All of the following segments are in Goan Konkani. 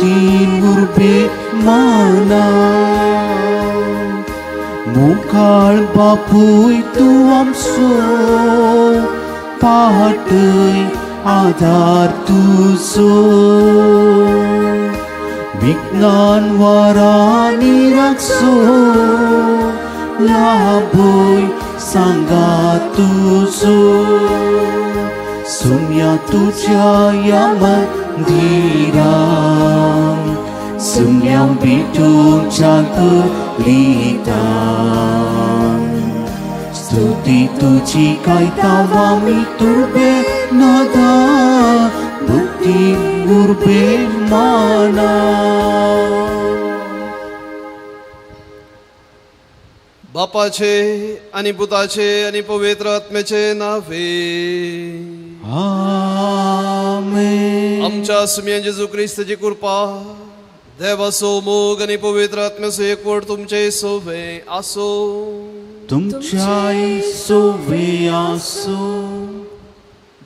बुद्धी उर्बे माना मुखाळ बापूय तूं आमचो पाटय आदार तुजो विज्ञान वारांनी राखचो लाभय सांगा तुजो सुम्या तुज्या ह्या मंदिरान सुम्या भेटूच्या कलितान स्तुती तुजी गायता आमी तुर्बे नादा भक्ती उर्बे माना. बापाचे आनी पुताचे आनी पवित्र आत्म्याचे नावे आमेन. आमच्या सुम्या जेजू क्रिस्ताची कृपा, देवाचो मोग आनी पवित्र आत्म्याचो एकवट तुमचे सोवे आसो. तुमच्याय सोवे आसो.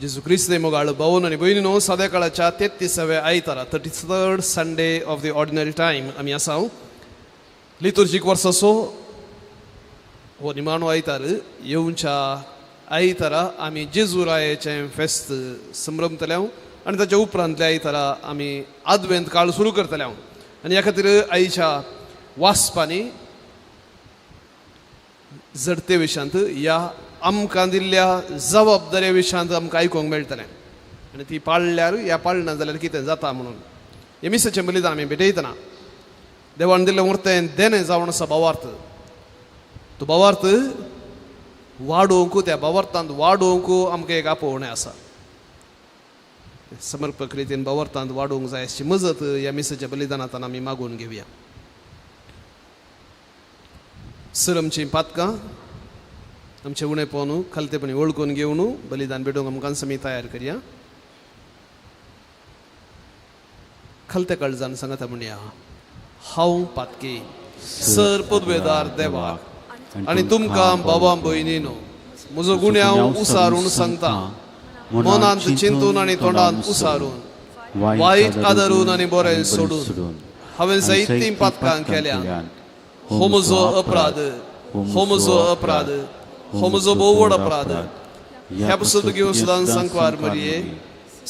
जेजू क्रिस्त मोगाळ भावन आनी भयणीनो, साद्या काळाच्या 33व्या आयतारा 33rd Sunday of the ordinary time आमी आसा. लितुर्जीक वर्साचो हो निमाणो आयतार. येवच्या आयतारा आमी जेजू रायाचें फेस्त संभ्रमतले आनी ताच्या उपरांतल्या आयतारा आमी आदवेंत काळ सुरू करतले. आनी ह्या खातीर आयच्या वाचपांनी जडते विशांत ह्या आमकां दिल्ल्या जबाबदारे विशांत आमकां आयकूंक मेळटलें आनी ती पाळल्यार ह्या पाळना जाल्यार कितें जाता म्हणून हे मिसाचें बलिदान आमी भेटयतना देवान दिल्लें उरतें देणें जावन आसा भावार्थ. तो भावार्थ वाडोवंक, त्या भावार्थांत वाडोवंक आमकां एक आपोवणें आसा. समर्पक रितीन भावार्थांत वाडोवंक जाय अशी मजत ह्या मिसाच्या बलिदानांत आमी मागून घेवया. सर आमचीं पातकां आमचें उणेपण खालतेपणी वळखून घेवन बलिदान भेटोवंक आमकां समी तयार करया. खालत्या काळजान सांगता म्हणया, हांव पातकी सर पदवेदार देवाक आनी तुमकां बाबा भयणीनो म्हजो गुन्यांव उसारून सांगता. मनांत चिंतून आनी तोंडांत उसारून, वायट आदरून आनी बरें सोडून हांवें जायतीं पातकां केल्या. हो म्हजो अपराध, हो म्हजो अपराध, हो म्हजो भोव व्हड अपराध. ह्या पुस्तक घेवन सदां सांकवार मरये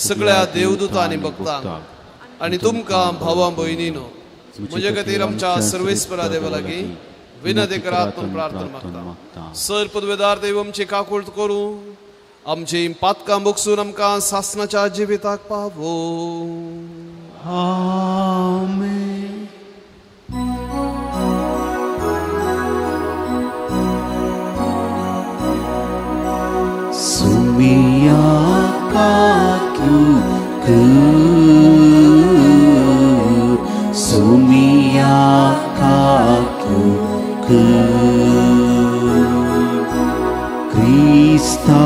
सगळ्या देवदूतां आनी भक्तांक आनी तुमकां भावां भयणीनो म्हजे खातीर आमच्या सर्वेस्परा देवा लागीं विनंती करात म्हूण प्रार्थना मागता. सर पदवेदार देव आमची काकूळट करूं, आमची पातकां भोगसून आमकां सासणाच्या जिविताक पावो. आमेन. सुमिया कातुक सुमिया कातुक क्रिस्ता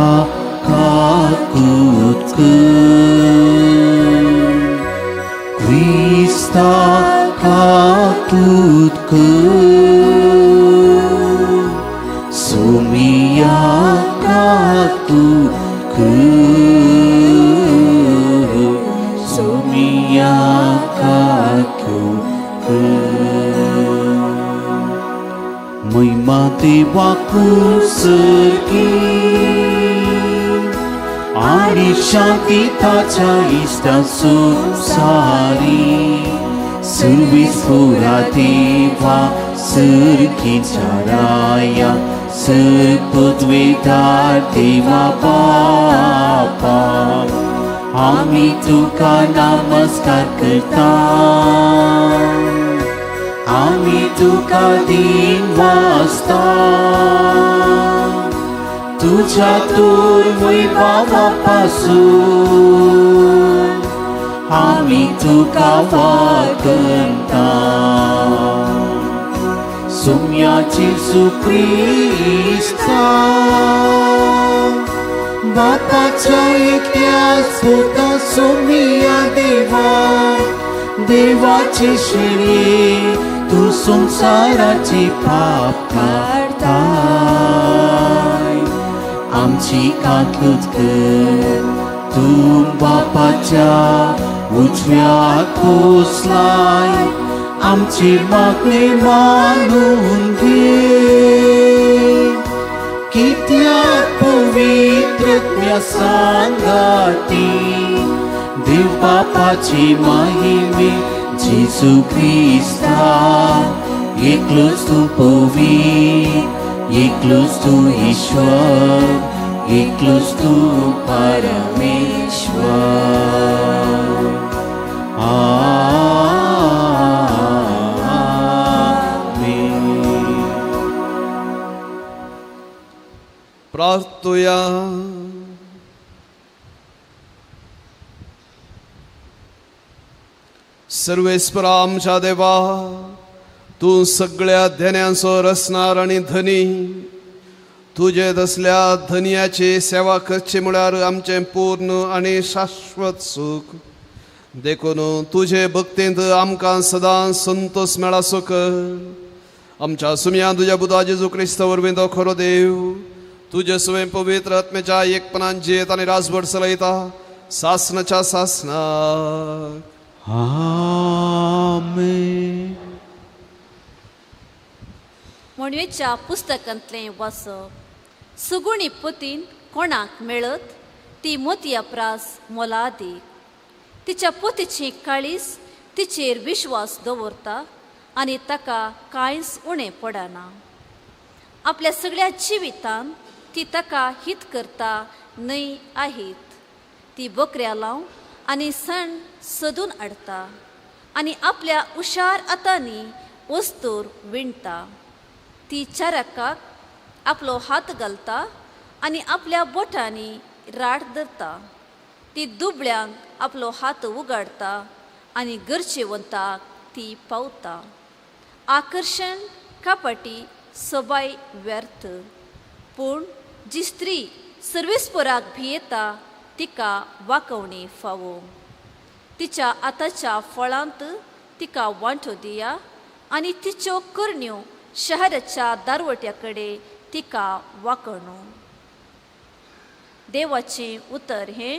कातुक क्रिस्ता कातुक सुमिया कातुक सुमिया कातुक महिमा देवाकू सर्गी आनी शांती ताच्या इश्टा संवसारी सुरवीस पुरा देवा सर्गीच्या राया सर पदवेदार देवा बापा आमी तुका नमस्कार करता, आमी तुका दीन वाचता. तुझ्या तूर वैभवा पासून आमी तुका वागता. सुम्या जेजू क्रिस्ता बापाच्या एकट्याच पुता सुमिया देवा देवाचे शेळये तूं संवसाराची पाप काडताय. आमची काकूत कर, तूं बापाच्या उजव्या पोसलाय आमची मागणी मानून घे. कित्याक पवित्र सांगाती देव बापाची महिमे जेजू क्रिस्ता एकलोच तूं पवित्र, एकलोच तूं ईश्वर, एकलोच तूं परमेश्वर. आमेन. प्रार्थुया. सर्वेस्परा आमच्या देवा, तूं सगळ्या धन्यांचो रसणार आनी धनी, तुजे तसल्या धनयाची सेवा करची म्हळ्यार आमचें पूर्ण आनी शाश्वत सूख. देखून तुजे भक्तींत आमकां सदां संतोष मेळासो कर. आमच्या सुमया तुज्या बुधा जेजू क्रिस्त वरवीं तो खरो देव तुजे स्वयं पवित्र आत्म्याच्या एकपणान जियेत आनी राजवट चलयता सासनाच्या सासनाक. आमेन. म्हणवेच्या पुस्तकांतलें वाचप. सुगुणी पोतीन कोणाक मेळत ती मोतया प्रास मोलादीक. तिच्या पोतीची काळीस तिचेर विश्वास दवरता आनी ताका कांयच उणें पडना. आपल्या सगळ्या जिवितान ती ताका हित करता न्हय आहीत. ती बकऱ्या लावन आनी सण सोदून हाडटा आनी आपल्या हुशार हातांनी वस्तूर विणटा. ती चारकाक आपलो हात घालता आनी आपल्या बोटांनी राट धरता. ती दुबळ्यांक आपलो हात उगाडता आनी गरजेवंताक ती पावता. आकर्शण कापाटी सोबाय व्यर्थ, पूण जी स्त्री सर्वेस्पराक भियेता तिका वाकोवणी फावो. तिच्या आताच्या फळांत तिका वांटो दिया आनी तिच्यो करण्यो शहराच्या दारवट्या कडेन तिका वाकणू. देवाचें उतर हें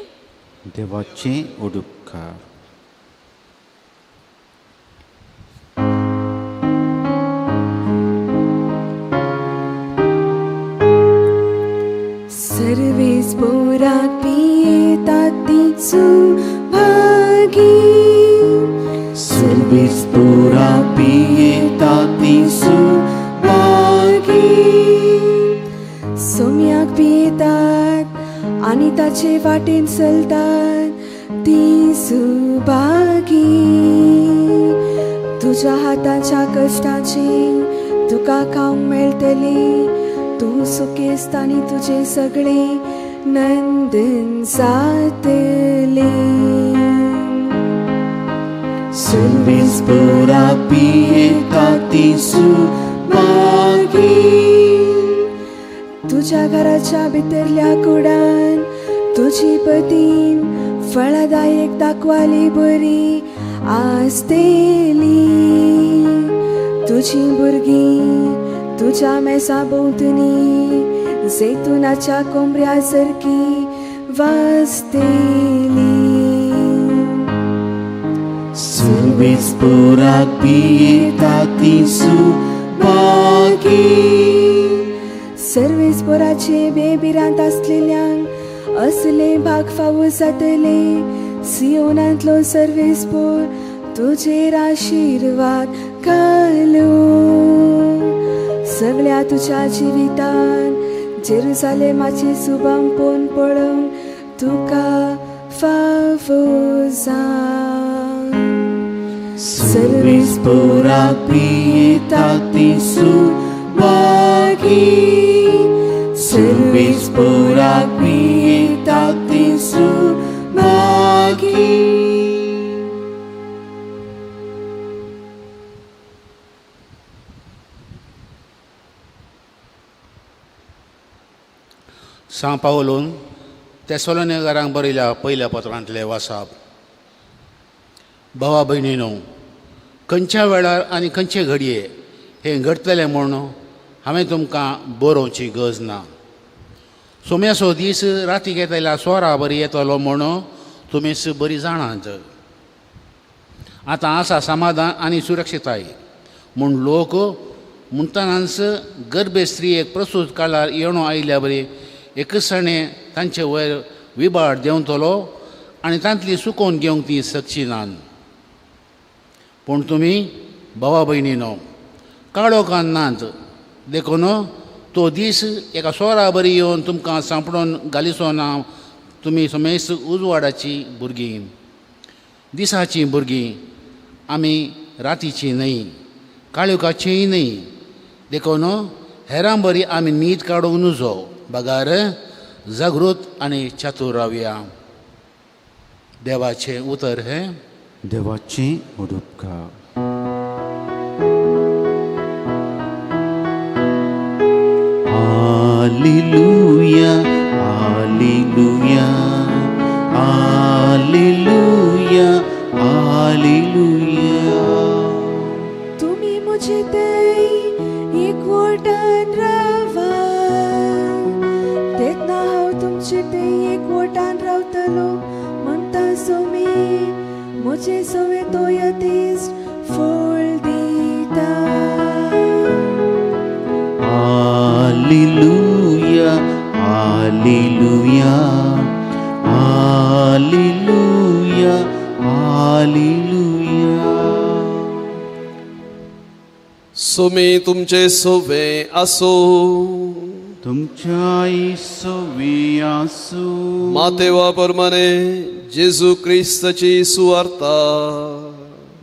देवाचें उडुपकार. सर्वेस पोराक पियेतात ती सुभागी, सर्वेस पोराक पियेतात ती सुभागी. सोम्याक पियेतात आनी ताचे वाटेन चलतात ती सुभागी. तुज्या हाताच्या कश्टाची तुका खावंक मेळटली, तूं सुखेस्त आनी तुजें सगळें नंदन जातलें. सर्वेस पोराक पियेतात ती सुभागी. तुज्या घराच्या भितरल्या कुडान तुजी पतीन फळदायक दाखवाली बरी आसतली. तुजी भुरगीं तुज्या मेसा भोंवतणी जैतुनाच्या कोंबऱ्या सारकी वाजतली. सर्वेस पोराक पियेतात ती सुभागी. सर्वेस पोराचे बेबिरांत आसलेल्यांक असले भाग फावो जातले. सियोनांतलो सर्वेस पोर तुजेर आशिर्वाद घालूं. सगळ्या तुज्या जिवितान जेरुजालेमाची सुबाम पोन पळोवंक तुका फावो जावं. सर्वेस पोराक पियेतात ती सुभागी, सर्वेस पोराक पियेतात ती सुभागी. सां पावलून तेसलोनिकारांक बरयल्या पयल्या पत्रांतले वासाप. भावा भयणीनो, खंयच्या वेळार आनी खंयचे घडये हें घडटलें म्हूण हांवें तुमकां बरोवची गरज ना. सोम्याचो दीस रातीक येतल्या सोरा बरी येतलो म्हूण तुमीच बरी जाणात. आतां आसा समाधान आनी सुरक्षिताय म्हूण लोक म्हणटनाच गर्भे स्त्रियेक प्रसूत काळार येणो आयिल्ल्या बरी एकसाणे तांचे वयर विबाड देंवतलो आनी तांतली सुकोवन घेवंक ती सकची नात. पूण तुमी भावा भयणीनो काळोखान नात, देखून तो दीस एका सोरा बरी येवन तुमकां सांपडून घालिचो ना. तुमी समेस्त उजवाडाचीं भुरगीं, दिसाचीं भुरगीं, आमी रातीचीं न्हय, काळोखाचींय न्हय. देखून हेरां बरी आमी न्हीद काडूंक नुजो, बगार जागृत आनी चातूर रावया. देवाचें उतर हें. देवाचें उपकार. Hallelujah, hallelujah, hallelujah, hallelujah. तुमी म्हजे थंय एकवटान रावा, तेन्ना हांव तुमचे थंय एकवटान रावतलो. म्हणटा सोमी म्हजे सवे तो यतीस फळ दिता. Hallelujah, hallelujah, hallelujah, hallelujah. Somi तुमचे सोवे आसो, तुमच्याय सोवे आसूं. मातेवा परमाने जेजू क्रिस्ताची सुवार्ता.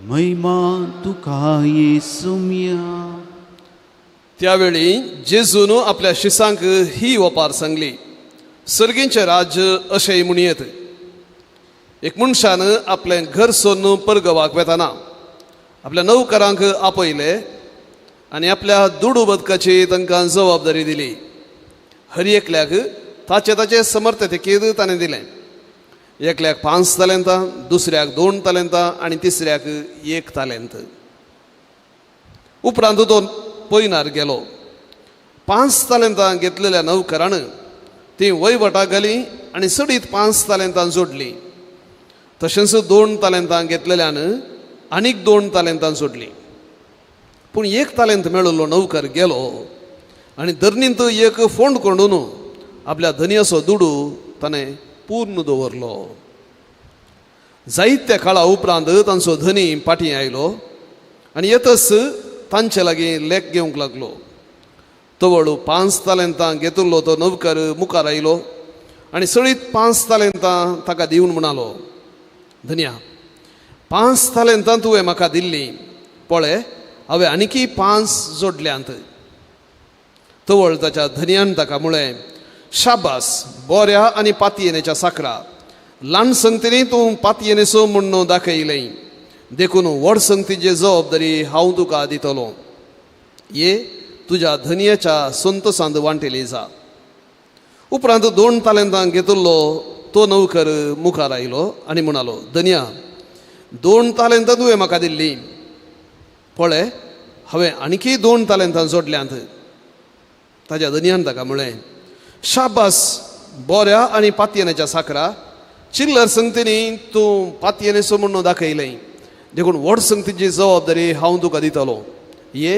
महिमा तुका येसुम्या. त्यावेळी जेजून आपल्या शिसांक ही वपार सांगली, सर्गींचें राज्य अशें म्हणयेत. एक मनशान आपलें घर सोडून परगवाक वेताना आपल्या नवकरांक आपयले आनी आपल्या दुडू बदकाची तांकां जबाबदारी दिली. हर एकल्याक ताचे ताचे समर्थतेकीर ताणें दिलें. एकल्याक 5 तालेंतां, दुसऱ्याक 2 तालेंतां आनी तिसऱ्याक 1 तालेंत. उपरांत तो पयनार गेलो. 5 तालेंतां घेतलेल्या नवकरान ती वयवटाक घाली आनी सडीत 5 तालेंतां जोडली. तशेंच 2 तालेंतां घेतलेल्यान आनीक 2 तालेंतां जोडली. पूण 1 तालेंत मेळिल्लो नवकर गेलो आनी धरणींत एक फोंड कोंडून आपल्या धनयाचो दुडू ताणें पूर्ण दवरलो. जायत्या काळा उपरांत तांचो धनी फाटीं आयलो आनी येतच तांचे लागीं लेख घेवंक लागलो. तवळ 5 तालेंतां घेतिल्लो तो नवकर मुखार आयलो आनी सळीत 5 तालेंतां ताका दिवन म्हणालो, धनया 5 तालेंतां तुवें म्हाका दिल्लीं, पळय हांवें आनीकी 5 जोडल्यांत. तवळ ताच्या धनयान ताका म्हळें, शाबास, बऱ्या आनी पातयेनेच्या साकरा, ल्हान संगतीनी तूं पातयेनेचो म्हूण दाखयलें, देखून व्हड संगतीची जबाबदारी हांव तुका दितलो. ये तुज्या धनयाच्या संतोसांत वांटेली जा. उपरांत 2 तालेंतां घेतिल्लो तो नवकर मुखार आयलो आनी म्हणालो, धनया 2 तालेंतां तुवें म्हाका दिल्लीं, पळय हांवें आणखी 2 तालेंतां जोडल्यांत. ताज्या धनयान ताका म्हळें, शाबास, बऱ्या आनी पातयेनेच्या साकरा, चिल्लर संगतीनी तूं पातयेनेचो म्हूण दाखयलें, देखून व्हड संगतीची जबाबदारी हांव तुका दितलो. ये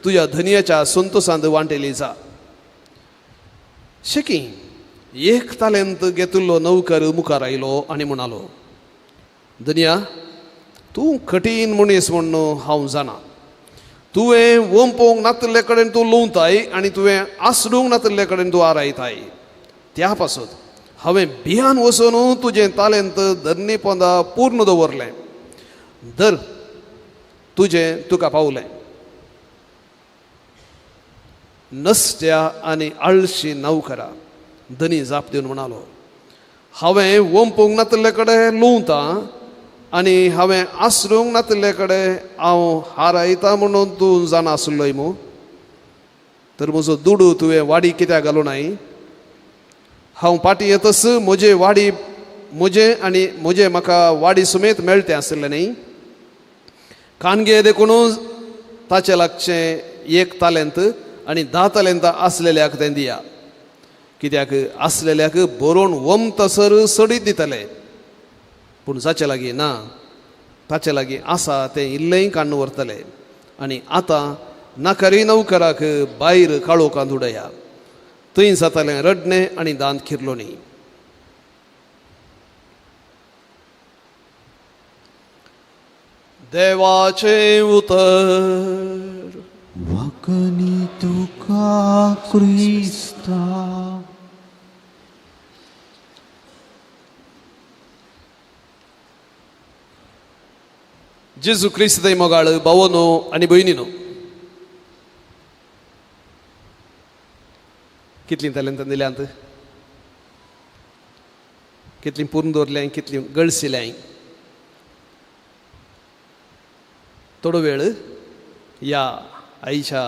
तुज्या धनयाच्या संतोसांत वांटेली जा. शेकी 1 तालेंत घेतिल्लो नवकर मुखार आयलो आनी म्हणालो, धनया तूं कठीण मनीस म्हूण हांव जाणा. तुवें वंपोवंक नातिल्ले कडेन तूं लुंवताय आनी तुवें आसडूंक नातिल्ले कडेन तूं आरायताय. त्या पासत हांवें भियान वचून तुजें तालेंत धरणी पोंदा पूर्ण दवरलें. धर, तुजें तुका पावलें. नसत्या आनी आळशी नवकरा, धनी जाप दिवन म्हणालो, हांवें वंपोवंक नातिल्ले कडेन लुंवतां आनी हांवें आसरूंक नातिल्ले कडेन हांव हारायता म्हणून तूं जाणा आसलोय मू. तर म्हजो दुडू तुवें वाडी कित्याक घालूं नाय? हांव फाटीं येतच म्हजे वाडी म्हजें आनी म्हजें म्हाका वाडी समेत मेळटें आसलें न्ही. कानगे देखून ताचें लागचें 1 तालेंत आनी 10 तालेंतां आसलेल्याक तें दिया, कित्याक आसलेल्याक बरोवन वमतसर सडीत दितले, पूण जाचे लागीं ना ताचे लागीं आसा तें इल्लेंय काडून व्हरतले. आनी आतां नाकारी नवकराक भायर काळोखांत उडया, थंय जातालें रडणें आनी दांत खिरलोणी. देवाचें उतर. वकनी तुका क्रिस्ता. जेजू क्रिस्त मोगाळ भावनो आनी भयणीनो, कितलीं तालेंतां दिल्यांत, कितलीं पुरून दवरल्यां, कितलीं गळसिल्यां. थोडो वेळ ह्या आईच्या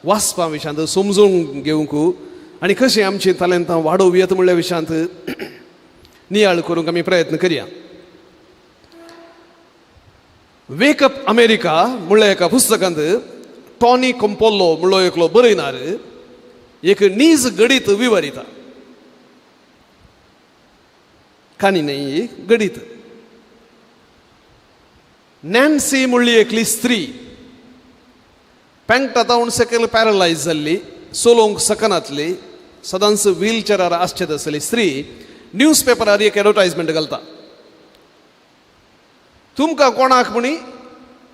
वाचपा विशयांत समजून घेवंक आनी कशें आमचीं तालेंतां वाडोवयत म्हणल्या विशयांत नियाळ करूंक आमी प्रयत्न करया. वेकअप अमेरिका म्हणल्या एका पुस्तकांत टॉनी कंपोल्लो म्हणलो एकलो बरयणार एक नीज गडीत विवरिता. काणी न्हय, गडीत. नॅन्सी म्हणली एकली स्त्री पॅन्टा तावन सकयल पॅरलायज जाल्ली, चलोवंक शकनातली, सदांच व्हीलचेरार आसचे तसली स्त्री न्यूज पेपरार एक एडवर्टायजमेंट घालता. तुमकां कोणाक म्हणी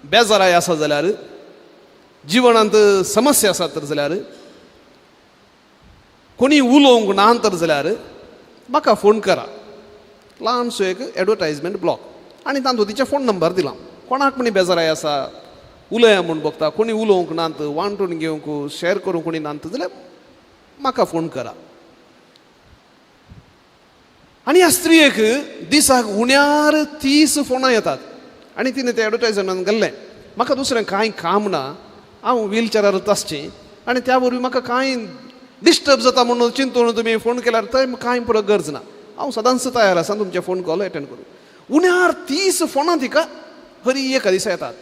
बेजाराय आसा जाल्यार, जिवनांत समस्या आसा तर जाल्यार, कोणी उलोवंक ना तर जाल्यार म्हाका फोन करा. ल्हानसो एक एडवर्टायजमेंट ब्लॉक आनी तातूंत तिचे फोन नंबर दिला. कोणाक म्हणी बेजाराय आसा, उलया म्हूण बगता, कोणी उलोवंक नात, वांटून घेवंक शेअर करूंक कोणी नात जाल्यार म्हाका फोन करा. आनी ह्या स्त्रियेक दिसाक उण्यार 30 फोनां येतात आनी तिणें तें एडवर्टायजमेंट घाल्लें, म्हाका दुसरें कांय काम ना, हांव व्हीलचेरार आसचें आनी त्या वरवीं म्हाका कांय डिस्टर्ब जाता म्हणून चिंतून तुमी फोन केल्यार थंय कांय पुरो गरज ना, हांव सदांच तयार आसा तुमचे फोन कॉल एटेंड करूं. उण्यार 30 फोनां तिका हरी एका दिसा येतात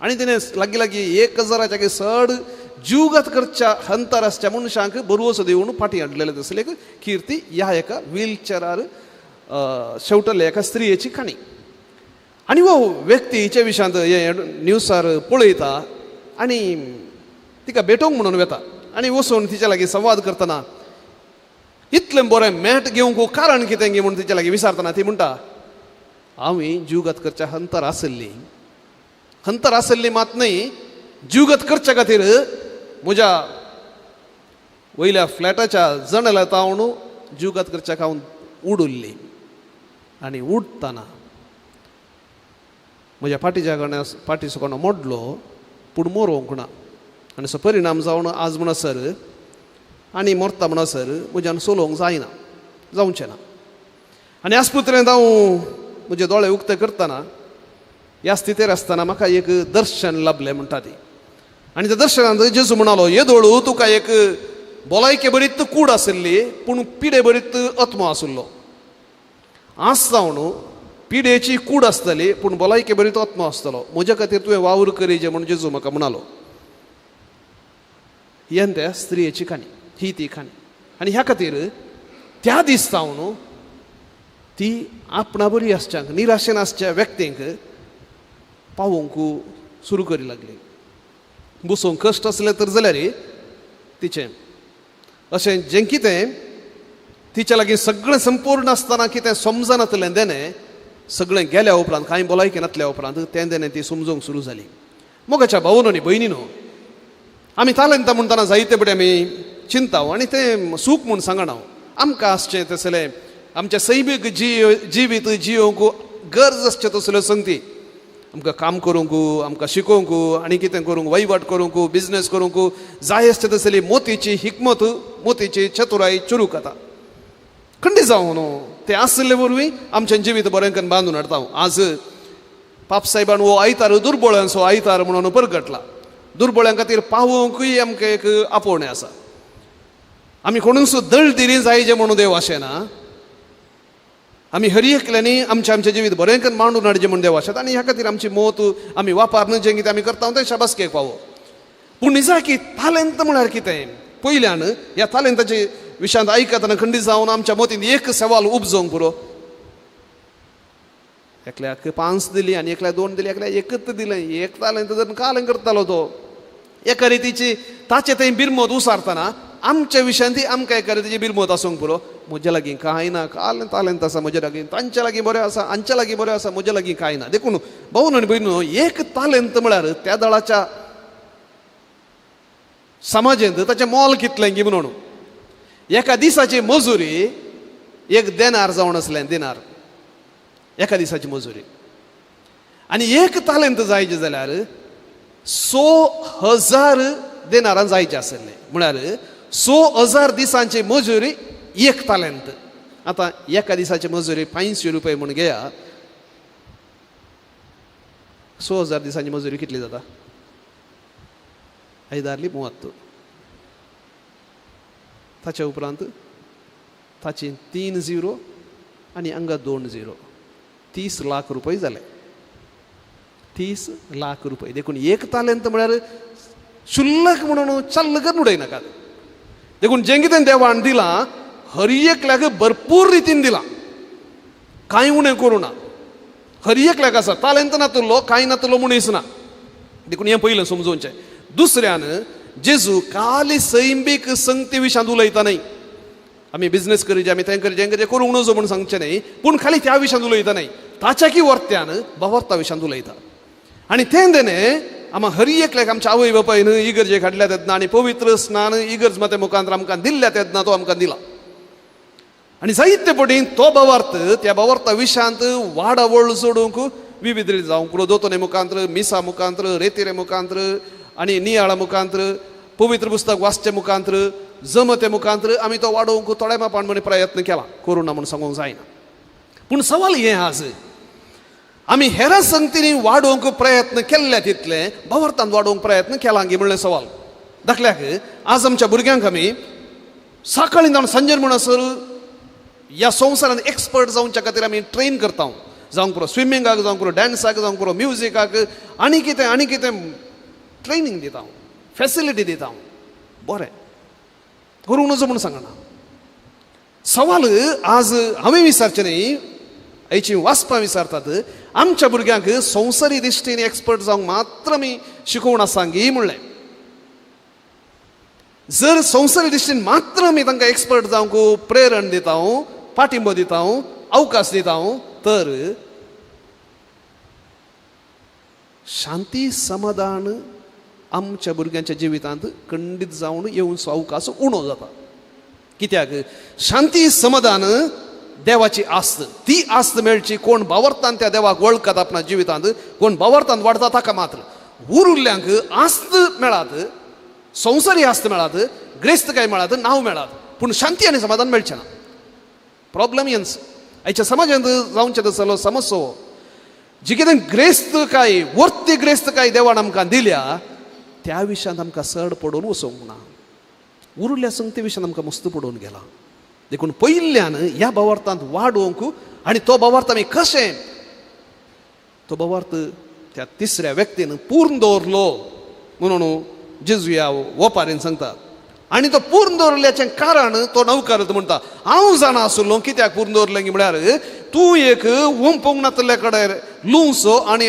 आनी तिणें लागीं लागीं 1000च्या चड जीवघात करच्या हंतर आसच्या मनशांक बरवसो दिवन फाटीं हाडलेलें तसली एक किर्ती ह्या एका व्हीलचेरार शेवटल्या एका स्त्रियेची काणी. आनी हो व्यक्ती हिच्या विशयांत हे न्यूसार पळयता आनी तिका भेटोवंक म्हणून वता आनी वचून तिच्या लागीं संवाद करतना इतलें बरें मॅट घेवंक कारण कितें गे म्हूण तिच्या लागीं विचारतना ती म्हणटा, हांवें जीवघात करच्या हंतर आसली, हंतर आसली मात न्हय, जीवघात करच्या खातीर म्हज्या वयल्या फ्लॅटाच्या जनेला तावन जीवघात करच्या हांव उडुल्ली आनी उडटना म्हज्या फाटीच्या गण्या फाटी सुकोण मोडलो पूण मोरोवंक ना आनी सो परिणाम जावन आज म्हणसर आनी मरता म्हणसर म्हज्यान चलोवंक जायना, जावचें ना. आनी आस्पत्रेंत हांव म्हजे दोळे उक्ते करतना ह्या स्थितीर आसतना म्हाका एक दर्शन लाभलें म्हणटा ती. आनी त्या दर्शनांत जेजू म्हणालो, येदोळू तुका एक भलायके बरीत कूड आशिल्ली पूण पिडे बरीत आत्मो आशिल्लो. आज जावन पिडेची कूड आसतली पूण भलायके बरीत आत्मो आसतलो. म्हज्या खातीर तुवें वावर करीजे म्हूण जेजू म्हाका म्हणालो. ही त्या स्त्रियेची काणी, ही ती काणी. आनी ह्या खातीर त्या दीस जावन ती आपणा बरी आसच्यांक, निराशेन आसच्या व्यक्तींक पावोवंक सुरू करी लागली. बसोवंक कश्ट आसले तर जाल्यार तिचें अशें जें कितें तिच्या लागीं सगळें संपूर्ण आसतना कितें समजनातलें देणें सगळें गेल्या उपरांत, कांय भलायकी नातल्या उपरांत तें देणें ती समजूंक सुरू जाली. मोगाच्या भावनो आनी भयणीनो, आमी तालेंतां म्हणटना जायते पडे आमी चिंता आनी तें सूख म्हूण सांगना. आमकां आसचें तसलें आमचें सैमीक जिवीत जियोवंक गरज आसचें तसल्यो संगती, आमकां काम करूंक, आमकां शिकोवंक आनी कितें करूंक, वहिवाट करूंक, बिजनेस करूंक जाय आसचे तसली मोतीची हिकमत, मोतीची चतुराय चुरूक आता खंडी जावं न्हू तें आसले वरवीं आमचें जिवीत बरें करून बांदून हाडटा. आज पापसाहेबान हो आयतार दुर्बळ्यांचो आयतार म्हणून परगटला. दुर्बळ्यां खातीर पावोवंकूय आमकां एक आपोवणें आसा. आमी कोणूच दळदिरी जायजे म्हणून देव आशेना, आमी हरी एकल्यांनी आमचें आमचें जिवीत बरें करून मांडून हाडचें म्हूण देव आशेता. आनी ह्या खातीर आमची मोत आमी वापरन जें कितें आमी करता तें शाबासकेक पावो. पूण निजाकी तालेंत म्हळ्यार कितें, पयल्यान ह्या तालेंताचे विशयांत आयकतना खंडीत जावन आमच्या मोतींत एक सवाल उपजोवंक पुरो. एकल्याक 5 दिली आनी एकल्याक 2 दिली, एकल्याक एकच दिलें. एक तालेंत तर कालें करतालो तो. एका रितीची ताचे थंय बिरमत उसारतना आमच्या विशयान ती आमकां एका रितीची बिरमत आसूंक पुरो. म्हज्या लागीं कांय ना, कालें तालेंत आसा म्हज्या लागीं, तांच्या लागीं बरें आसा, हांच्या लागीं बरें आसा, म्हज्या लागीं कांय ना. देखून भावन आनी भयणीनो, एक तालेंत म्हळ्यार त्या दळाच्या समाजेंत ताचें मोल कितलें गी म्हणून. एका दिसाची मजुरी 1 देनार जावन आसलें, दिनार एका दिसाची मजुरी. आनी एक तालेंत जायचें जाल्यार 6,000 देनारां जायचें आसलें. म्हळ्यार 6,000 दिसांची मजुरी 1 तालेंत. आतां एका दिसाची मजुरी 500 रुपये म्हूण घेया, 6,000 दिसांची मजुरी कितली जाता? 5 30. ताच्या उपरांत ताची 3 झिरो आनी हांगा 2 झिरो, 30 लाख रुपये जाले. 30 लाख रुपये. देखून एक तालेंत म्हळ्यार शुल्लक म्हणून चल्ल करून उडयनाकात. देखून जें कितें देवान दिलां हर एकल्याक भरपूर रितीन दिलां, कांय उणें करूं ना. हर एकल्याक आसा, तालेंत नातुल्लो कांय नातुल्लो मनीस ना. देखून हें पयलें समजोवचें. दुसऱ्यान जेजू खाली सैमीक संगती विशयांत उलयता न्हय. आमी बिजनेस करीजे, आमी तें करीजे, हें करीजे, करूंक नजो म्हूण सांगचें न्हय, पूण खाली त्या विशयांत उलयता न्हय, ताच्या की वर्त्यान बावर्ता विशयांत उलयता. आनी तें देणें आमा हर एकल्याक आमच्या आवय बापायन इगर्जे काडल्या तेन्ना आनी पवित्र स्नान इगर्ज माते मुखांत आमकां दिल्ल्या तेन्ना तो आमकां दिला. आनी जायते पटी तो बावार्थ त्या बावार्था विशयांत वाडावळ जोडूंक विविध रिती जावंक दोतोने मुखांत, मिसा मुखांत, रेतिरे मुखांत आनी नियाळा मुखांत, पवित्र पुस्तक वाचचे मुखांत, जमते मुखांत आमी तो वाडोवंक थोड्या मापान म्हण प्रयत्न केला, करूं ना म्हूण सांगूंक जायना. पूण सवाल हें आज आमी हेर संगतींनी वाडोवंक प्रयत्न केल्ले तितले बावर्तान वाडोवंक प्रयत्न केला गी म्हणलें सवाल. दाखल्याक आज आमच्या भुरग्यांक आमी सकाळीं जावन सांजेर म्हणसर ह्या संवसारांत एक्सपर्ट जावच्या खातीर आमी ट्रेन करता. जावंक पुरो स्विमिंगाक, जावंक पुरो डान्साक, जावंक पुरो म्युजिकाक, आनी कितें आनी कितें ट्रेनींग दिता, फॅसिलिटी दिता. बरें करूंक नजो म्हूण सांगना. सवाल आज हांवें विचारचें न्हय, आयची वाचपां विचारतात. आमच्या भुरग्यांक संवसारी दृश्टीन एक्सपर्ट जावंक मात्र आमी शिकोवण आसा गी म्हणलें. जर संवसारी दृश्टीन मात्र आमी तांकां एक्सपर्ट जावंक प्रेरण दिता, पाठिंबो दिता, अवकाश दिता, तर शांती समाधान आमच्या भुरग्यांच्या जिवितांत खंडीत जावन येवचो अवकाश उणो जाता. कित्याक शांती समाधान देवाची आस्त, ती आस्त मेळची कोण बावर्तान त्या देवाक वळखात आपणा जिवितांत, कोण बावर्तान वाडता ताका मात्र. उरुल्ल्यांक आस्त मेळात, संवसारी आस्त मेळात, ग्रेस्तकाय मेळात, नांव मेळात, पूण शांती आनी समाधान मेळचें ना. प्रॉब्लम हेंच आयच्या समाजांत जावचें तसलो समस्या जी कितें ग्रेस्तकाय, वर्ती ग्रेस्तकाय देवान आमकां दिल्या त्या विशयांत आमकां चड पडून वचूंक ना. उरुल्ल्या संगती विशयांत आमकां मस्त पडून गेला. देखून पयल्यान ह्या बावार्थांत वाडोवंक आनी तो बावार्थ आमी कशें तो बावार्थ त्या तिसऱ्या व्यक्तीन पूर्ण दवरलो म्हणून जेजू ह्या वपारीन सांगता. आनी तो पूर्ण दवरल्याचें कारण तो नवकारत म्हणटा, हांव जाणा आसलो कित्याक पूर्ण दवरलें म्हळ्यार तूं एक वंपोंक नातल्या कडेन लुंवचो आनी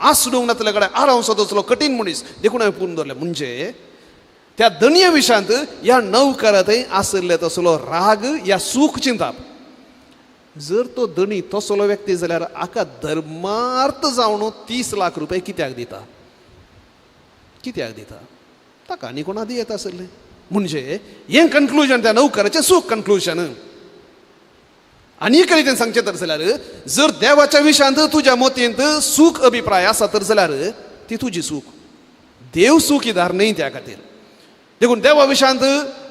आसडूंक नातल्या कडेन आरावचो तसलो कठीण मनीस, देखून हांवें पूर्ण दवरलें. म्हणजे त्या दनया विशयांत ह्या नवकारांतय आशिल्ले तसलो राग या सूख चिंताप. जर तो धनी तसलो व्यक्ती जाल्यार हाका धर्मार्थ जावन 30 लाख रुपये कित्याक दिता, कित्याक दिता? ताका आनी कोणा दी येता आसलें. म्हणजे हें कन्क्लुजन त्या नवकाराचें सूख कन्क्लुजन. आनी एक रितीन सांगचें तर जाल्यार जर देवाच्या विशयांत तुज्या मतींत सूख अभिप्राय आसा तर जाल्यार ती तुजी सूख, देव सुखीदार न्हय त्या खातीर. देखून देवा विशयांत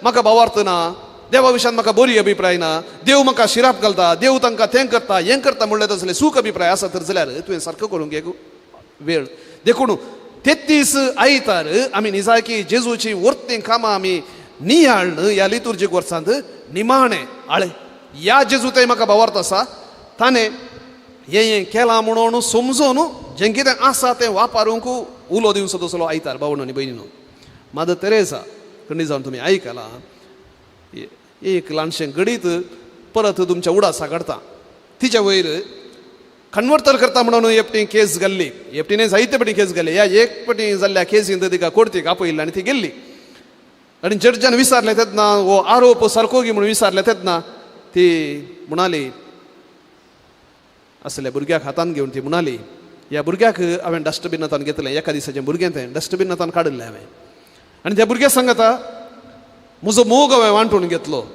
म्हाका भावार्थ ना, देवा विशयांत म्हाका बरी अभिप्राय ना, देव म्हाका शिराप घालता, देव तांकां तें करता हें करता म्हणलें तसलें सूख अभिप्राय आसा तर जाल्यार तुवें सारको करूंक एक वेळ. देखून 33 आयतार आमी निजायकी जेजूची वर्तीं कामां आमी नियाळ्ण ह्या लितुर्जीक वर्सांत निमाणें आळे ह्या जेजू थंय म्हाका भावार्थ आसा, ताणें हें हें केलां म्हणून समजून जें कितें आसा तें वापरूंक उलो दिवचो तसलो आयतार. भावण आनी भयणीनो, मादर तेरेसा खंडी जावन तुमी आयकलां, एक ल्हानशें घडीत परत तुमच्या उडासा काडटा. तिच्या वयर कन्वर्ट तर करता म्हणून एकटी केस घाल्ली, एकटीने जायते पटी केस घाल्ली. ह्या एक पटी जाल्ल्या केसीन तिका कोर्तीक आपयल्ली आनी ती गेल्ली. आनी जड्जान विचारलें तेन्ना हो आरोप सारको गी म्हणून विचारलें तेन्ना ती म्हणाली, असल्या भुरग्याक हातान घेवन ती म्हणाली, ह्या भुरग्याक हांवें डस्टबिनांतान घेतलें, एका दिसाचें भुरगें तें डस्टबिनांतान काडिल्लें हांवें, आनी त्या भुरग्या सांगता म्हजो मोग हांवें वांटून घेतलो,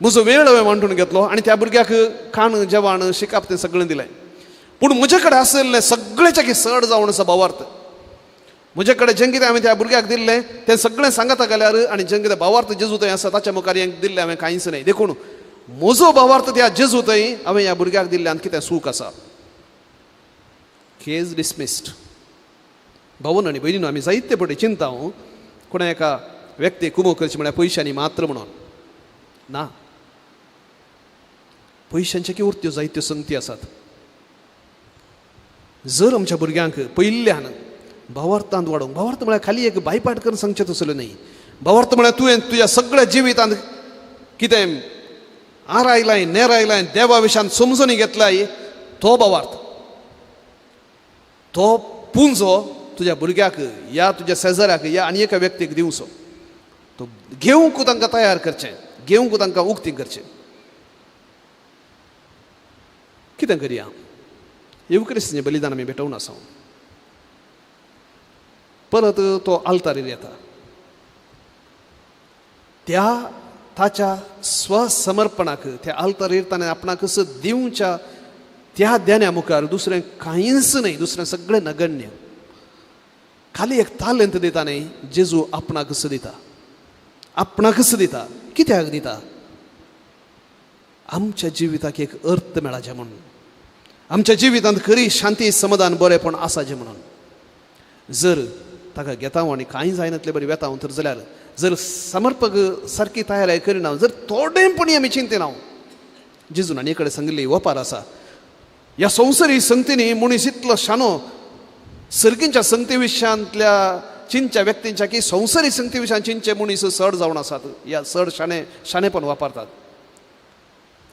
म्हजो वेळ हांवें वांटून घेतलो आनी त्या भुरग्याक खाण जेवण शिकप तें सगळें दिलें. पूण म्हजे कडेन आशिल्लें सगळें की चड जावन आसा भावार्थ. म्हजे कडेन जें कितें हांवें त्या भुरग्याक दिल्लें तें सगळें सांगता गेल्यार आनी जें कितें भावार्थ जेजू थंय आसा ताच्या मुखार हें दिल्लें हांवें कांयच न्हय. देखून म्हजो भावार्थ त्या जेजू थंय हांवें ह्या भुरग्याक दिल्ल्यान कितें सूख आसा. केस डिसमिस्ड. भावन आनी भयणीनो, आमी जायते पटी चिंता कोणा एका व्यक्ती कुमो करची म्हळ्यार पयशांनी मात्र म्हणून ना, पयशांचे की उरत्यो जायत्यो संगती आसात. जर आमच्या भुरग्यांक पयिल्ल्यान भावार्थांत वाडोवंक, भावार्थ म्हळ्यार खाली एक बायपाट करून सांगचें तसलें न्हय. भावार्थ म्हळ्यार तुवें तुज्या सगळ्या जिवितांत कितें आरायलाय नेरायलाय देवा विशान समजून घेतलाय तो भावार्थ, तो पुंजो तुज्या भुरग्याक या तुज्या शेजाऱ्याक या आनी एका व्यक्तीक दिवचो. तो घेवंक तांकां तयार करचें, घेवंक तांकां उक्ती करचें. कितें करया, येवक्रिस्तीचें बलिदान आमी भेटोवन आसा. परत तो आल्तारीर येता, त्या ताच्या स्वसमर्पणाक त्या आल्तारीर ताणें आपणाकच दिवच्या त्या देण्या मुखार दुसरें कांयच न्हय, दुसरें सगळें नगण्य. खाली एक तालेंत दिता न्हय, जेजू आपणाकच दिता, आपणाकच दिता. कित्याक दिता? आमच्या जिविताक एक अर्थ मेळाचें म्हणून, आमच्या जिवितांत खरी शांती समाधान बरेंपण आसाचें म्हणून. जर ताका घेता आनी कांय जायनातले बरी वेता तर जाल्यार जर समर्पक सारकी तयारी करिना, जर थोडेपणी आमी चिंतिना, जेजून आनी कडेन सांगिल्ली वपार आसा. ह्या संवसारी संगतींनी मनीस इतलो शानो सर्गींच्या संगती विशयांतल्या चिंतच्या व्यक्तींच्या की संवसारी संगती विशयान चिंतचे मनीस चड जावन आसात, ह्या चड शाणे शाणेपण वापरतात.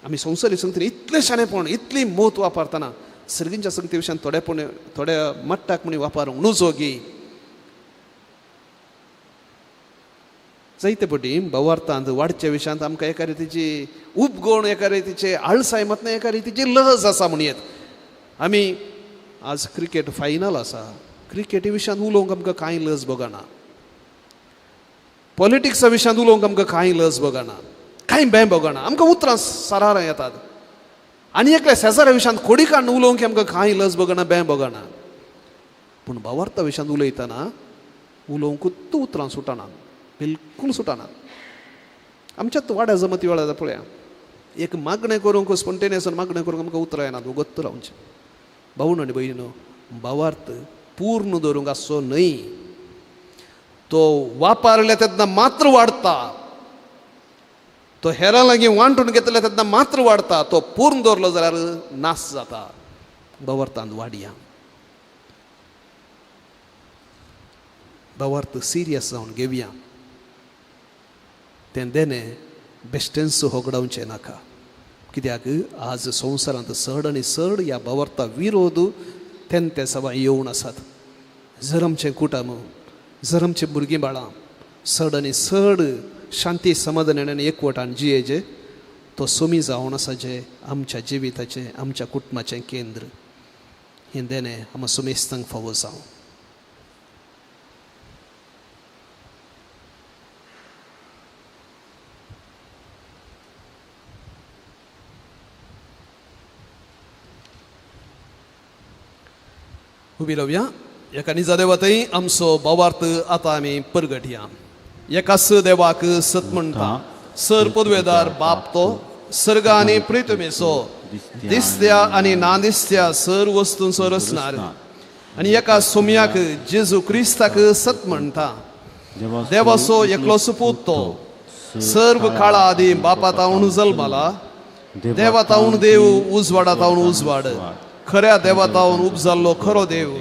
आमी संवसारी संगतीन इतलें शाणेपण इतली मोत वापरतना सर्गींच्या संगती विशयान थोडेपण थोड्या मट्टाक म्हणी वापरूंक नुजो गी. जायते पटी भावार्थांत वाडच्या विशयांत आमकां एका रितीची उपगण, एका रितीचे आळसाय मत ना, एका रितीची लज आसा म्हणयेत. आमी आज क्रिकेट फायनल आसा, क्रिकेटी विशयांत उलोवंक आमकां कांय लज भोगना, पॉलिटिक्सा विशयांत उलोवंक आमकां कांय लज भोगना, कांय बें भोगना, आमकां उतरां सरारां येतात. आनी एकल्या शेजाऱ्या विशयांत खोडी काडून उलोवंक आमकां कांय लज भोगना, बें भोगना. पूण भावार्था विशयांत उलयतना उलोवंकूच उतरां सुटना, बिलकूल सुटना. आमच्यात वाड्या जमती वेळार पळया, एक मागणें करूंक स्पोन्टेनियस मागणें करूंक आमकां उतरां येनात, वगत रावचें. भावण आनी भयणीनो, भावार्थ पूर्ण दवरूंक आसचो न्हय, तो वापरले तेन्ना मात्र वाडटा, तो हेरां लागीं वांटून घेतले तेन्ना मात्र वाडटा, तो पूर्ण दवरलो जाल्यार नाश जाता. भावार्थान वाडया, भावार्थ सिरियस जावन घेवया. तें देणें बेश्टेंच होगडावचें नाका, कित्याक आज संवसारांत चड आनी चड ह्या भावार्था विरोध तें ते सवाय येवन आसात. जर आमचें कुटुंब, जर आमचीं भुरगीं बाळां चड आनी चड शांती समाधान आनी एकवटान जियेजे, तो सोमी जावन आसा जे आमच्या जिविताचें आमच्या कुटुंबाचें केंद्र. हें देणें आमकां सुमेस्तांक फावो जावं. उबी रावया. एका निजा देवातय आमचो भावार्थ आतां आमी परगटया. एकाच देवाक सत म्हणटा, सर पदवेदार बाप तो सर्ग आनी प्रितमेचो दिसत्या आनी ना दिसत्या सर वस्तूंचो रचणार, आनी एका सोम्याक जेजू क्रिस्ताक सत म्हणटा, देवाचो एकलो सुपूत तो सर्व काळा आदी बापा तावन जल्माला, देवा तावन देव, उजवाडा तावन उजवाड, खऱ्या देवा तावन उपजाल्लो खरो देव,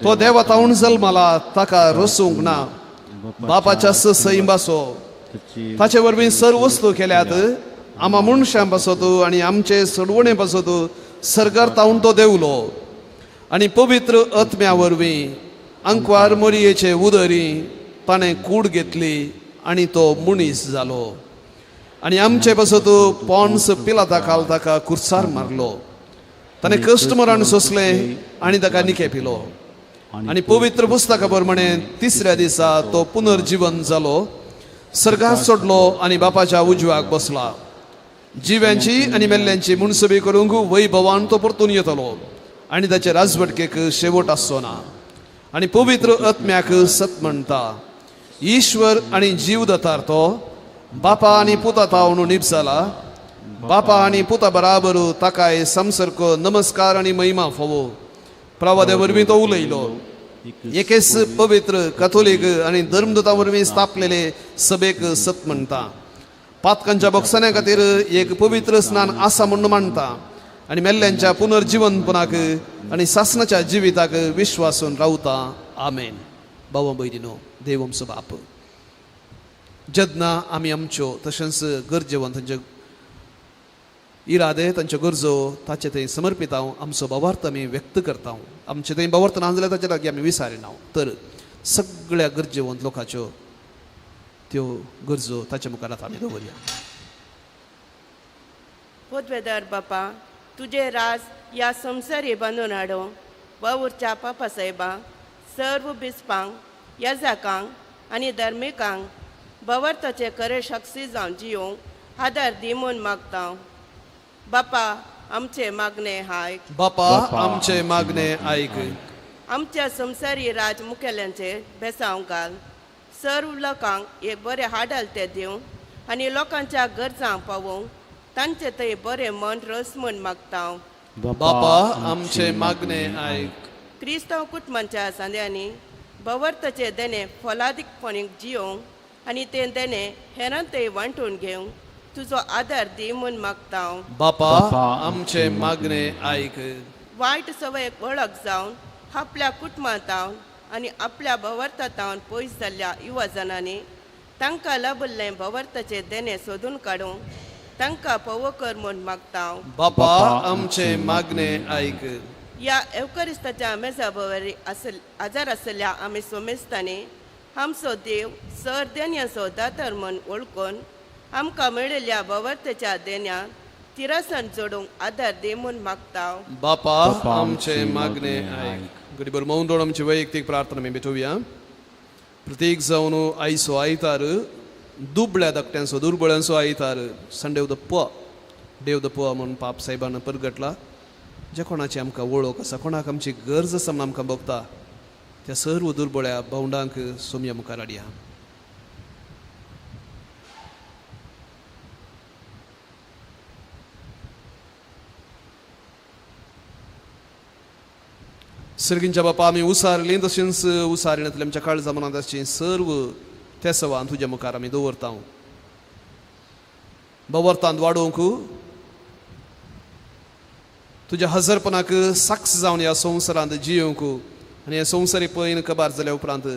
तो देवा तावन जल्माला, ताका रसूंक ना, बापाच्या सैंबासो, ताचे वरवीं सर्व वस्तू केल्यात, आमा मनशां पासत आनी आमचे सडवणे पासत सर्गार तावन तो देवलो आनी पवित्र आत्म्या वरवीं आंकवार मोरयेचे उदरी ताणें कूड घेतली आनी तो मनीस जालो आनी आमचे पासत पोन्स पिलाता खाल ताका कुर्सार मारलो. ताणें कश्ट मरण सोंसलें आनी ताका निके पिलो आनी पवित्र पुस्तका प्रमाणे तिसऱ्या दिसा तो पुनर्जीवन जालो, सर्गार सोडलो आनी बापाच्या उजव्याक बसला. जिव्यांची आनी मेल्ल्यांची मुनसबी करूंक वैभवान तो परतून येतलो आनी ताचे राजवटकेक शेवट आसचो ना. आनी पवित्र आत्म्याक सत म्हणटा, ईश्वर आनी जीव दातार तो बापा आनी पुता तावन निब जाला. बापा आनी पुता बराबर ताकाय संसर्ग नमस्कार आनी महिमा फावो. प्रवाद्या वरवीं तो उलयलो. एकेच पवित्र कथोलीक आनी धर्मदूता वरवीं स्थापलेले सभेक सत म्हणटा. पातकांच्या बोगसण्या खातीर एक पवित्र स्नान आसा म्हूण मानता आनी मेल्ल्यांच्या पुनर्जीवनपणाक आनी सासनाच्या जिविताक विश्वासून रावता. आमेन. भावा भयणीनो, देव आमचो बाप, जेन्ना आमी आमच्यो तशेंच गरजेवंत तांचे इरादे तांच्यो गरजो ताचे थंय समर्पितां, आमचो भावार्थ आमी व्यक्त करता. आमचे थंय भावार्थ ना जाल्यार ताचे लागीं आमी विसारिना. तर सगळ्या गरजेवंत लोकांच्यो त्यो गरजो ताच्या मुखार आतां आमी दवरया. पदवेदार बापा, तुजे राज ह्या संवसारी बांदून हाडो वावुरच्या पापा साहेबा सर्व बिस्पांक, याजाकांक आनी धार्मिकांक भावार्थाचे खरे शक्ती जावन जियोंक आदार दी म्हूण मागता. बापा आमचे मागणे आयक. बापा आमचे मागणे आयक. आमच्या संवसारी राज मुखेल्यांचेर बेसांव घाल, सर्व लोकांक एक बरें हाडल तें दिवं आनी लोकांच्या गरजांक पावोवंक तांचे थंय बरें मन रस म्हूण मागता. बापा आमचे मागणे आयक. क्रिस्तांव कुटुंबांच्या सांद्यांनी भावार्थाचे देणे फलादीकपणी जियोवंक आनी तें देणें हेरां थंय वांटून घेवंक तुजो आदार दी म्हूण मागता. बापा आमचे मागणे आयक. वायट सवयेक वळख जावन आपल्या कुटुंबांतावन आनी आपल्या भावार्थांतावन पयस जाल्ल्या युवा जणांनी तांकां लाबिल्लें भावार्थाचें देणें सोदून काडूंक तांकां पवो कर म्हूण मागता. बापा आमचे मागणे आयक. ह्या एवकरिस्ताच्या मेजा भोंवरी आजार आसल्या आमी सोमेस्तांनी आमचो देव सर देण्याचो दातर म्हूण वळखून आमकां मेळिल्ल्या भावार्थाच्या देण्यान तिरासान जोडूंक आदार दी म्हूण मागता. बापा आमचे मागणे आयक. गरीबर मौन रावन आमची वैयक्तीक प्रार्थना आमी भेटोवया. प्रत्येक जावन आयचो आयतार दुबळ्या धाकट्यांचो दुर्बळ्यांचो आयतार, Sunday of the poor, day of the poor म्हूण पाप साहेबान परगटला. जे कोणाची आमकां वळख आसा, कोणाक आमची गरज आसा म्हूण आमकां भोगता, त्या सर्व दुर्बळ्या भावंडांक सोमया मुखार हाडया. सर्गींच्या बापा, आमी उसारलीं तशेंच उसारिणांतल्या आमच्या काळजा मनांत आसचीं सर्व तेसवान तुज्या मुखार आमी दवरता. बवरतांत वाडोवंक तुज्या हजरपणाक साक्ष जावन ह्या संवसारांत जियोवंक आनी ह्या संवसारी पयन कबार जाल्या उपरांत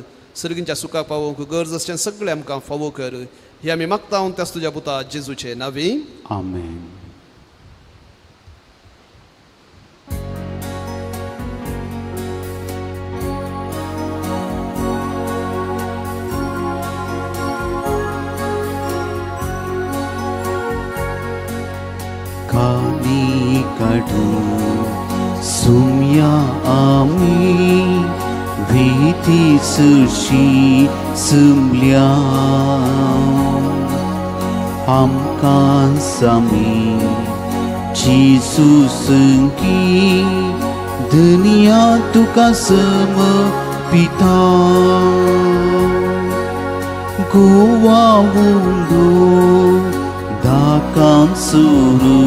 सर्गींच्या सुखाक पावोवंक गरज आसचें सगळें आमकां फावो कर. हे आमी मागता त्याच तुज्या पुता जेजूचे नांवी. आमेन. कानी काडून सुम्या आमी भीती सुशी सुमल्या आमकां सामी जेजू संगी दुनिया तुका समर्पिता. गोवा उंडो दाकां सुरू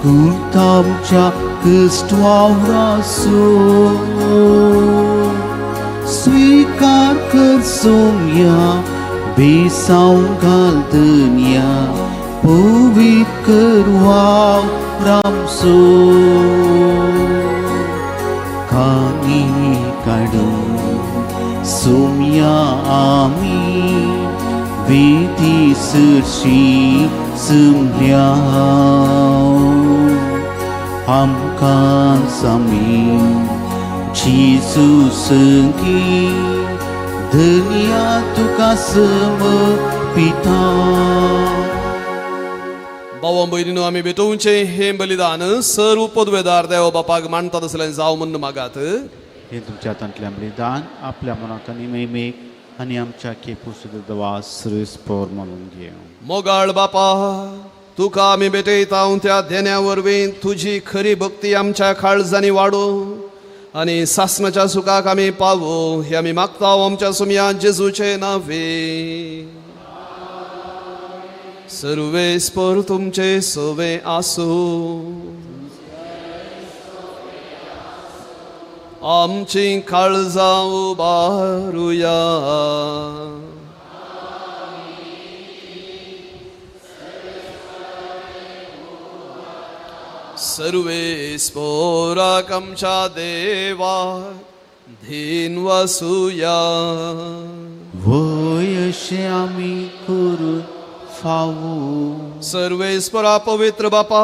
कुर्तामच्या क्रिस्तांवासो स्वीकार कर सोम्या बेसांव घाल दुनिया पवित्र कर वाव रामसो. कानी काडून सोम्या आमी वेदी सुरशी सुमल्या. आमकां सामी जेजू संगी धनिया तुका समर्पिता. भावा भयणीनो आमी भेटोवचें हें बलिदान सर्व पदवेदार देव बापाक मानता तसलें जावं म्हूण मागात. हें तुमच्या हातांतलें बलिदान आपल्या मनाक आनी महिमेक आनी आमच्या केपुसुद्दां श्रेष्ठ म्हणून घेवं. मोगाळ बापा, तुका आमी भेटयता त्या देण्या वरवीं तुजी खरी भक्ती आमच्या काळजांनी वाडूं आनी सासणाच्या सुखाक आमी पावूं हें आमी मागता आमच्या सुमया जेजूचे नांवे. सर्वेस्पर तुमचे सवे आसूं. आमची काळजां उबारुया. सर्वेस्पोराक आमच्या देवा धीन वसुया. वय अशें आमी करूं फावो. सर्वेस्परा पवित्र बापा,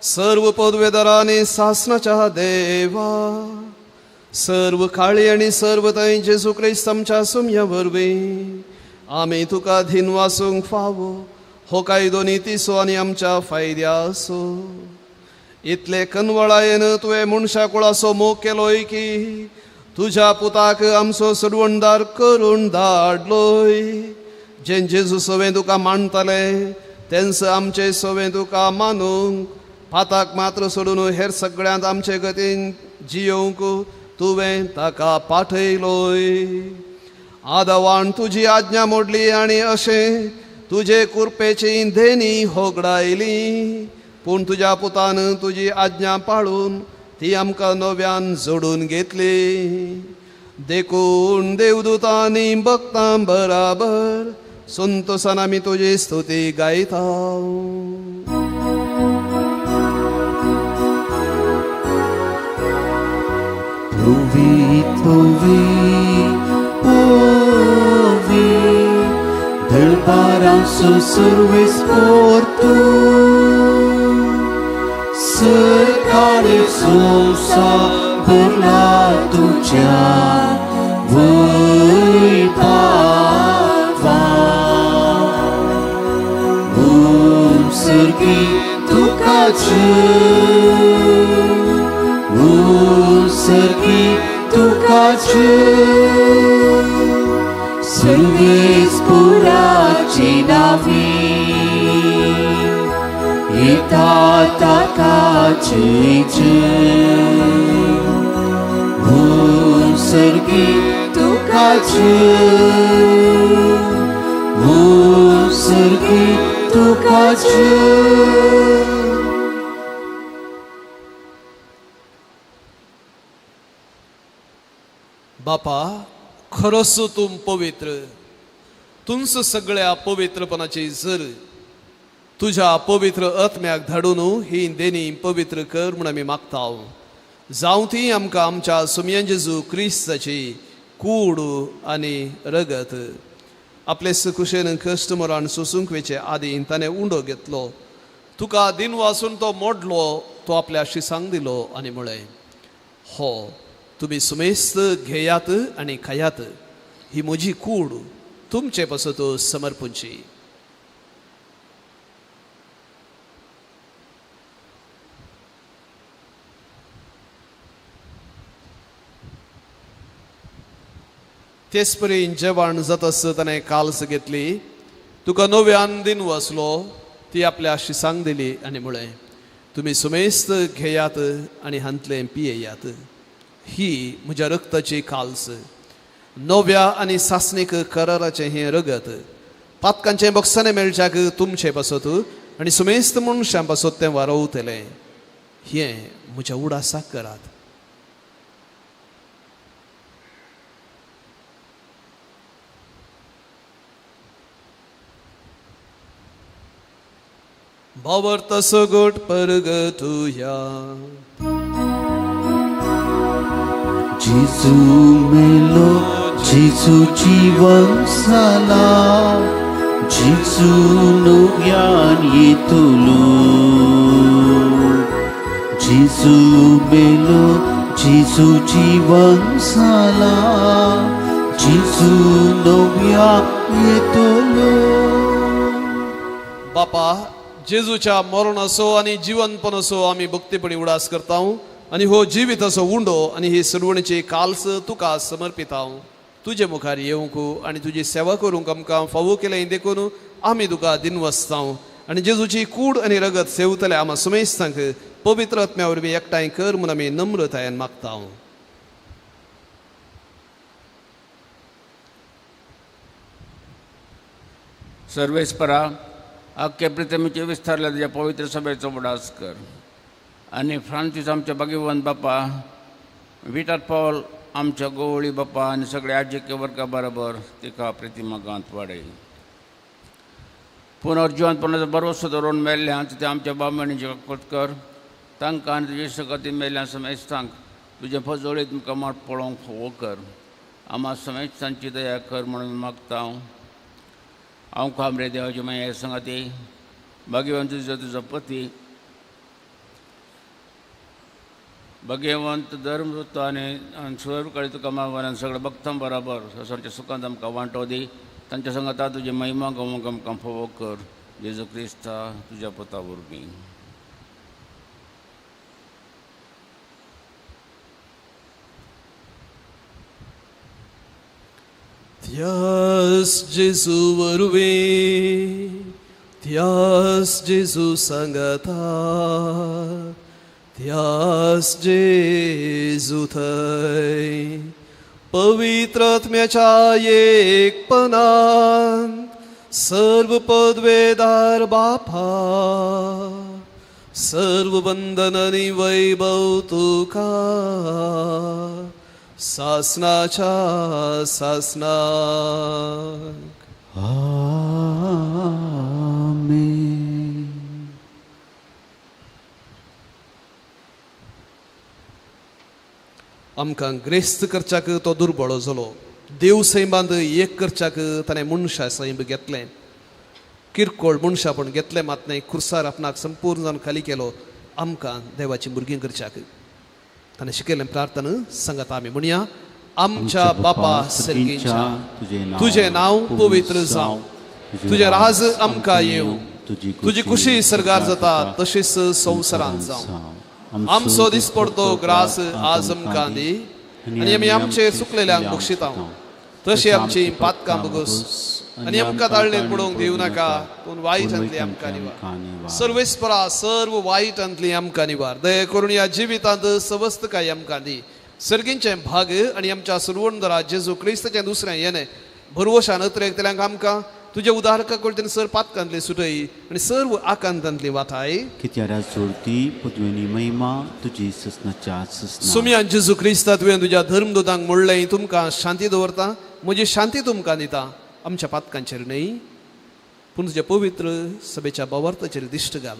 सर्व पदवेदारांनी सासणाच्या देवा, सर्व काळी आनी सर्व थंय जेजू क्रिस्त आमच्या सुमया वरवीं आमी तुका धीन वासूंक फावो हो कायदो नितीचो आनी आमच्या फायद्याचो. इतले कनवळायेन तुवें मनशा कुळाचो मोग केलोय की तुज्या पुताक आमचो सोडवणदार करून धाडलोय. जें जेजू सवें तुका मानताले तेंच आमचे सवें तुका मानूंक पाताक मात्र सोडून हेर सगळ्यांत आमचे गतीन जियोवंक तुवें ताका पाठयलोय. आदावान तुजी आज्ञा मोडली आनी अशें तुजे कुरपेची देणी होगडायली, पूण तुज्या पुतान तुजी आज्ञा पाळून ती आमकां नव्यान जोडून घेतली. देखून देवदूतांनी भक्तां बराबर संतोसान आमी तुजी स्तुती गायता. पवी पवी पवी दरबारांचो सर्वेस्पर तूं, सरकारी संवसार भरला तुज्या वैभवान. उत्सर्गी तुका जय, उत्सर्गी तुका जय, सर्वेस्पराचे नांवे येता ताका जय जय. उत्सर्गी तुका जय, उत्सर्गी तुका जय. बापा, खरोच तूं पवित्र, तुमच सगळ्या पवित्रपणाची जर तुज्या पवित्र आत्म्याक धाडून ही देणी पवित्र कर म्हूण आमी मागता. जावं ती आमकां आमच्या सुमया जेजू क्रिस्ताची कूड आनी रगत. आपले कुशेन कश्ट मरण सोसूंक वेचे आदीं ताणें उंडो घेतलो, तुका दिन वासून तो मोडलो, तो आपल्या शिसांक दिलो आनी म्हळें, हो तुमी सुमेस्त घेयात आनी खायात, ही म्हजी कूड तुमचे पासत समर्पूंची. तेच परी जेवण जातास ताणें काल्स घेतली, तुका नव्यान दिन वसलो, ती आपल्या शिसांक दिली आनी म्हळें, तुमी सुमेस्त घेयात आनी हांतलें पियेयात, ही म्हज्या रक्ताची काल्स, नव्या आनी सासणीक कराराचें हें रगत, पातकांचें बक्षाणें मेळच्याक तुमचे पासत आनी सुमेस्त मनशां पासत तें वारोवतलें, हें म्हज्या उडासाक करात. भावार्थ सगट परगतुया. जेजू मेलो, जेजू जीवन जाला, जेजू नव्यान येतलो, जेजू मेलो, जेजू जिवन जाला, जेजू नव्या येतलो. बापा, जेजूच्या मरणाचो आनी जिवनपणाचो आमी भक्तीपणी उडास करता आनी हो जिविताचो उंडो आनी ही सरवणीची काल्स तुका समर्पिता. तुजे मुखार येवंक आनी तुजी सेवा करूंक आमकां फावो केलें देखून आमी तुका दिनवसता आनी जेजूची कूड आनी रगत सेवतले आमा सुमेस्तांक पवित्र आत्म्या वरवीं एकठांय कर म्हूण आमी नम्रतायेन मागता. सर्वेस्परा, आख्खे प्रितमीचे विस्तारल्या तुज्या पवित्र सभेचो उडास कर आनी फ्रांसीस आमच्या भाग्यवंत बापा, विटार पावल आमच्या गोवळी बापा आनी सगळ्या आजक्य वर्गा बरोबर तिका प्रतिमा गांत वाडय. पुनर्जिवंतपणाचो भरवसो दवरून मेल्ल्या ते आमच्या बामणीचे कट कर, तांकां आनी तुजे सकती मेल्ल्या समेस्तांक तुजें फजोळीत तुमकां मात पळोवंक फावो कर. आमा समेस्तांची दया कर म्हणून मागता. हांव खामरे देवाची माया संगाती भाग्यवंत तुजो तुजो पती भाग्यवंत धर्मवृत्त आनी सुरकाळी तुका मागून सगळ्या भक्तां बराबर संवसारच्या सुखांत आमकां वांटो दी. तांच्या संगाता तुजी महिमा गावंक आमकां फावो कर. जेजू क्रिस्ता तुज्या पुता वरवीं. त्यास जेजू वरवीं, त्यास जेजू सांगता, त्यास जेजू थंय पवित्र आत्म्याच्या एकपणान सर्व पदवेदार बापा, सर्व बंधन आनी वैभव तुका सासनाच्या सासनाक. आमेन. आमकां ग्रेस्त करच्याक तो दुर्बळो जालो. देव सैमांत एक करच्याक ताणें मनशा सैम घेतलें. किरकोळ मनशां पण घेतलें मात न्हय, खुर्सार आपणाक संपूर्ण जावन खाली केलो आमकां देवाची भुरगीं करच्याक. ताणें शिकयलें प्रार्थना सांगात आमी म्हणया. आमच्या बापा सर्गीच्या, तुजें नांव पवित्र जावं, तुजें राज आमकां येवं, तुजी खुशी सर्गार जाता तशीच संवसारांत जावं. आमचो दिसपडतो ग्रास आज आमकां दी आनी आमी आमचे चुकलेल्यांक बक्षिता तशी आमची पातकां बगस आनी आमकां ताळणेंत पडोवंक दिवं नाका, पूण वायटांतली आमकां निवार. सर्वेस्परा, सर्व वायटांतली आमकां निवार. दया करून ह्या जिवितांत सवस्तकाय आमकां दी. सर्गींचें भाग आनी आमच्या सुरवणदरा जेजू क्रिस्ताचें दुसरें येणें भरवशान अत्रेकतल्यांक आमकां तुज्या उदारका कडल्यान सर पातकांतली सुटय आनी सर्व आकांतांतली वाटाय. कित्यारा जोडती पदवेनी महिमा तुजी ससनाच्या ससना. सुमयान जेजू क्रिस्ता, तुवें तुज्या धर्मदूतांक म्हणलें, तुमकां शांती दवरता, म्हजी शांती तुमकां दिता. आमच्या पातकांचेर न्हय पूण तुज्या पवित्र सभेच्या भावार्थाचेर दिश्ट घाल.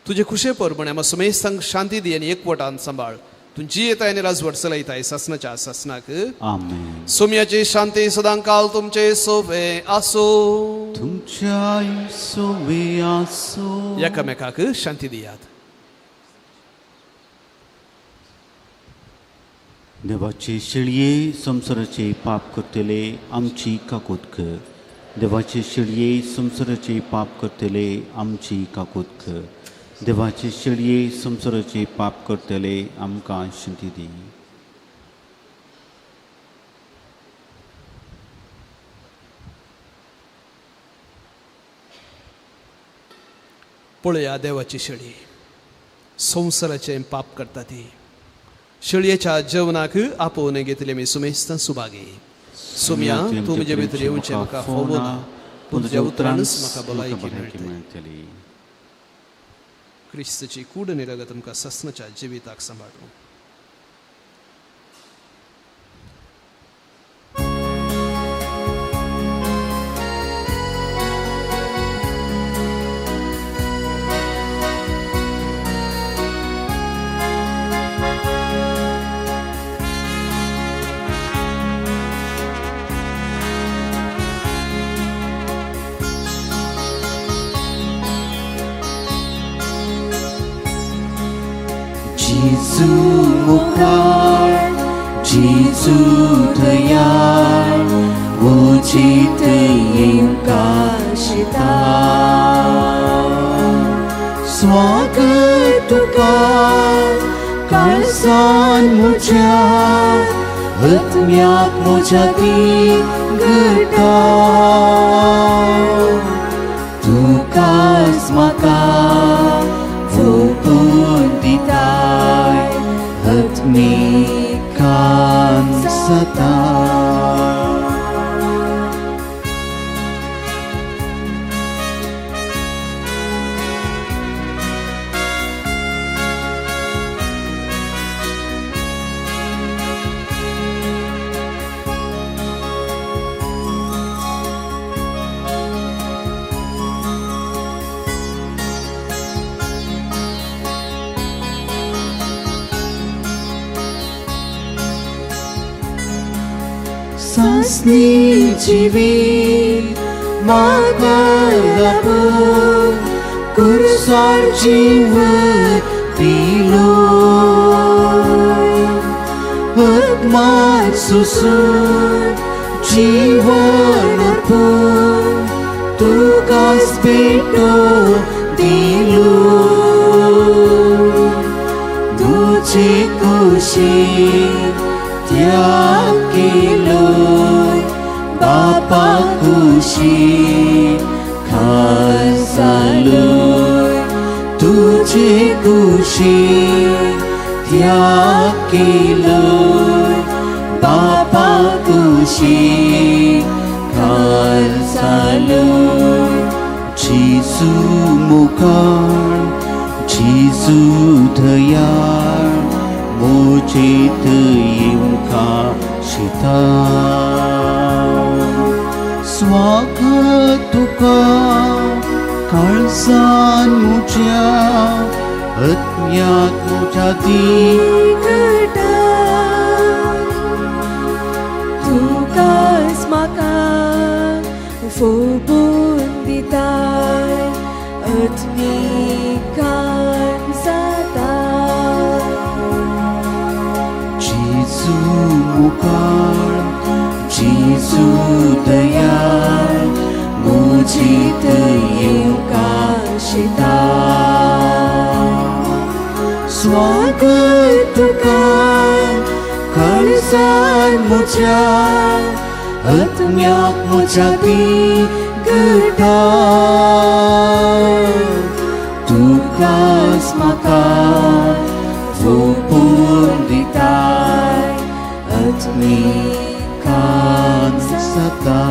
तुजे खुशे प्रमाणे आमकां समेस्तांक शांती दी आनी एकवटान सांबाळ. तूं जियेताय आनी राजवट चलयताय सासनाच्या सासनाक. आमेन. सोम्याची शांती सदांकाल तुमचे सोवे आसो. तुमच्या सोवे आसो. एकामेकाक शांती दियात. देवाचे शेळये संवसाराचे पाप करतले आमची काकूत कर. देवाचे शेळये संवसाराचे पाप करतले आमची काकूत कर. देवाचे शेळये संवसाराचे पाप करतले आमकां शांती दी. पळया देवाची शेळी संवसाराचें पाप करता ती. शेळयेच्या जेवणाक आपोवन घेतले मी सुमेस्तां सुभागी. सुम्या, तूं म्हजे भितर येवचें म्हाका फावो ना, पूण तुज्या उतरानच म्हाका भलायकी मेळटली. क्रिस्ताची कूड आनी रगत आमकां ससनाच्या जिविताक सांबाळूं. जेजू मुखार जेजू दयाळ म्हजे थंय शिता स्वागत तुका काळजान म्हज्या आत्म्याक म्हज्या घडटा तुकाच म्हाका वोपून दिताय आत्मिकान सता सासनी जिवीत म्हाका लाभून कुर्सार जीवन दिलो आत्मात सुसून जीवन अर्पून तुकाच भेटो दिलो तुजे कुशीन त्याग केलो बापा कुशी खास जालो तुजे कुशी त्याग केलो बापा कुशी खास जालो जेजू मुखार जेजू दयाळ म्हजे थंय शिता स्वागत तुका काळजान म्हज्या आत्म्याक म्हज्या घडटा तुकाच म्हाका फोबून दिताय आत्मिकान जाता जेजू मुखार जेजू दयाळ म्हजे थंय शिता स्वागत तुका काळजान म्हज्या आत्म्याक म्हज्या घडटा तुकाच म्हाका वोपून दिताय आत्मिकान सता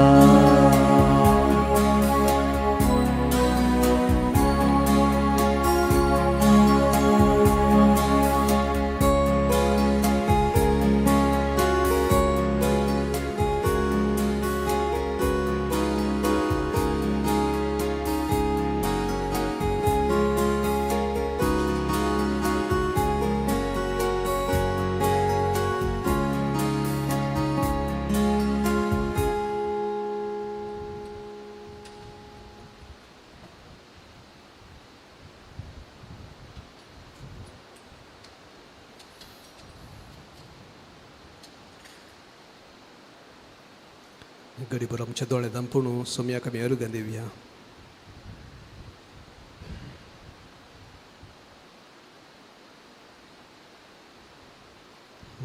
गडीभर आमच्या दोळे दांपून सोमयाक आमी अर्गां दिवया.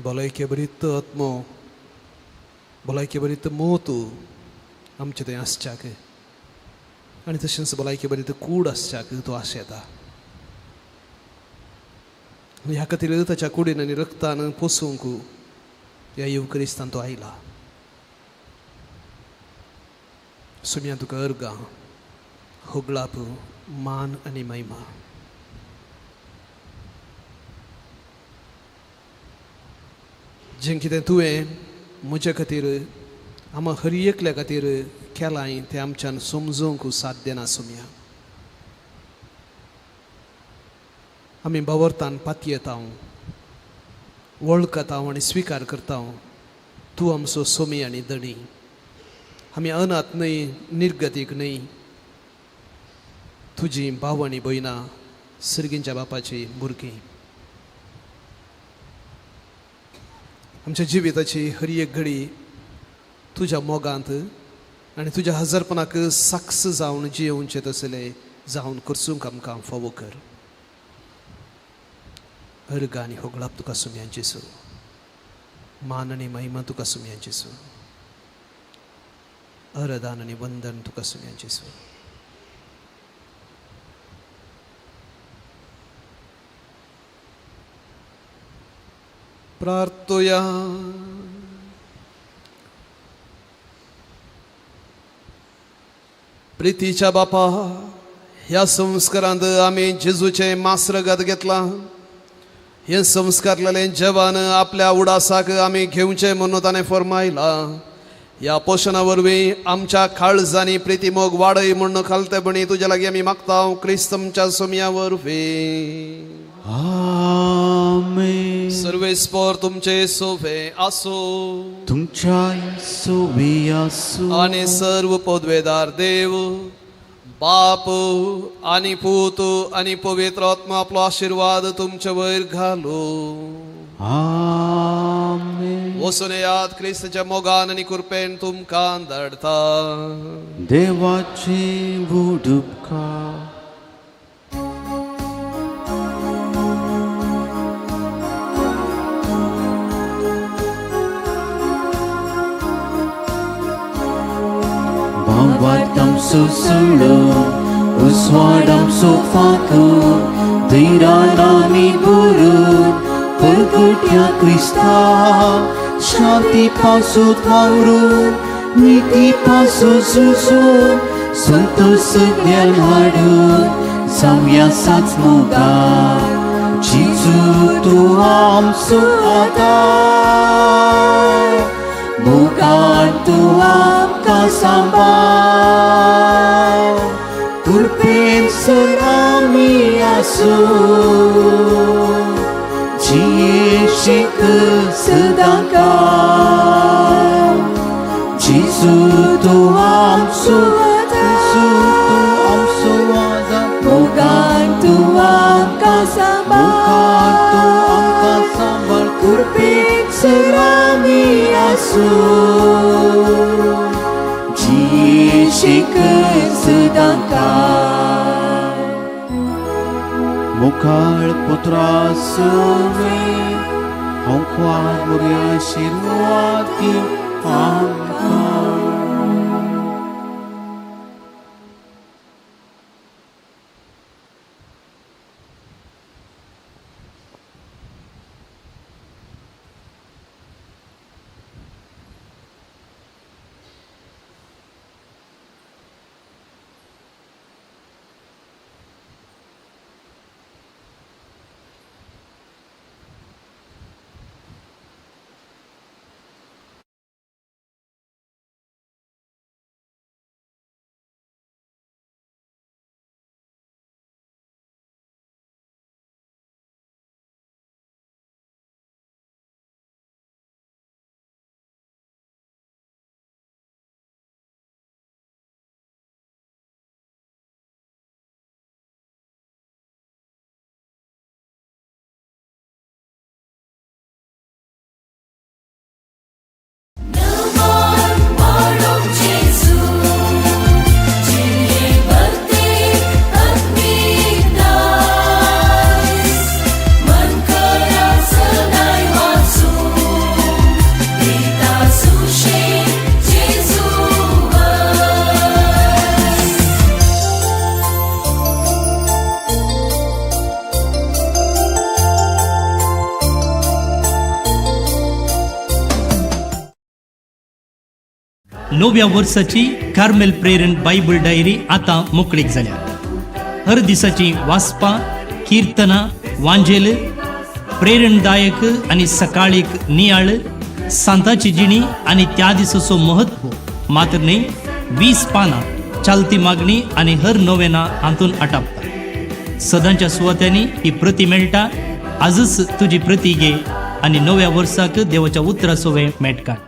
भलायके बरीत आत्मो भलायके बरीत मोत आमचे थंय आसच्याक आनी तशेंच भलायके बरीत कूड आसच्याक तो आशेता. ह्या खातीर ताच्या कुडीन आनी रक्तान पोसूंक ह्या येवक्रिस्तान तो आयला. सुम्या तुका अर्गां होगळाप मान आनी महिमा. जें कितें तुवें म्हज्या खातीर आमा हर एकल्या खातीर केलां तें आमच्यान समजूंक साध्य ना. सुम्या आमी बावरतान पातयेता वळखता आनी स्विकार करता तूं आमचो सोमी आनी धणी. आमी अनाथ न्हय निर्गतीक न्हय तुजी भाव आनी भयणां सर्गींच्या बापाची भुरगीं. आमच्या जिविताची हर एक घडी तुज्या मोगांत आनी तुज्या हजारपणाक साक्ष जावन जियोवचें तसलें जावन करसूंक आमकां फावो कर. अर्ग आनी होगळाप तुका सुम्यांचे सो, मान आनी महिमा तुका सुम्यांचे सो, अरदान आनी वंदन तुका सुम्यांचे सो. प्रार्थोया. प्रितीच्या बापा, ह्या संस्कारांत आमी जेजूचें मासरगत घेतलां. हें संस्कारलेलें जेवण आपल्या उडासाक आमी घेवचें म्हणून ताणें फरमायलां. ह्या पोशणा वरवीं आमच्या काळजांनी प्रितीमोग वाडय म्हणून खालतेपणी तुज्या लागीं आमी मागता, क्रिस्त आमच्या सोम्या वरवीं. आमेन. सर्वेस्पर तुमचे सोवे आसो, तुमच्या सोवे आसो. आनी सर्व पदवेदार देव बाप आनी पूत आनी पवित्र आत्मा आपलो आशिर्वाद तुमचे वयर घालो. आमेन. वचून येयात, क्रिस्ताच्या मोगान आनी कृपेन तुमकां धाडटा. देवाचे उपकार. भावार्थामचो सुळो उजवाडामचो फांको धैरान आनी बुरून परगट्या क्रिस्ता शांती पासून वावरून निती पासून झुजून संतोष ज्ञान हाडून जावया साच मोगार. जेजू तूं आमचो आदार, मोगान तूं आमकां सांबाळ, कृपेन सर आमी आसूं, जियेशीक सदां काळ. जेजू तूं आमचो, जेजू तूं आमचो आदार, मोगान तूं आमकां सांबाळ, मोगान तूं आमकां सांबाळ, कृपेन सर आमी आसूं, जियेशीक सदां काळ. मुखाळ पुत्रा सोवे हांव क्वार मोरया आशिर्वाद दी आमकां. नव्या वर्साची कार्मेल प्रेरण बायबल डायरी आतां मोकळीक जाल्या. हर दिसाची वाचपां, किर्तनां, वांजेल, प्रेरणदायक आनी सकाळीक नियाळ, सांताची जिणी आनी त्या दिसाचो महत्व मात्र न्ही 20 पानां चालती मागणी आनी हर नोवेना हातून आटापता. सदांच्या सुवात्यांनी ही प्रती मेळटा. आजच तुजी प्रती घे आनी नव्या वर्साक देवाच्या उतरा सोवे मेट काड.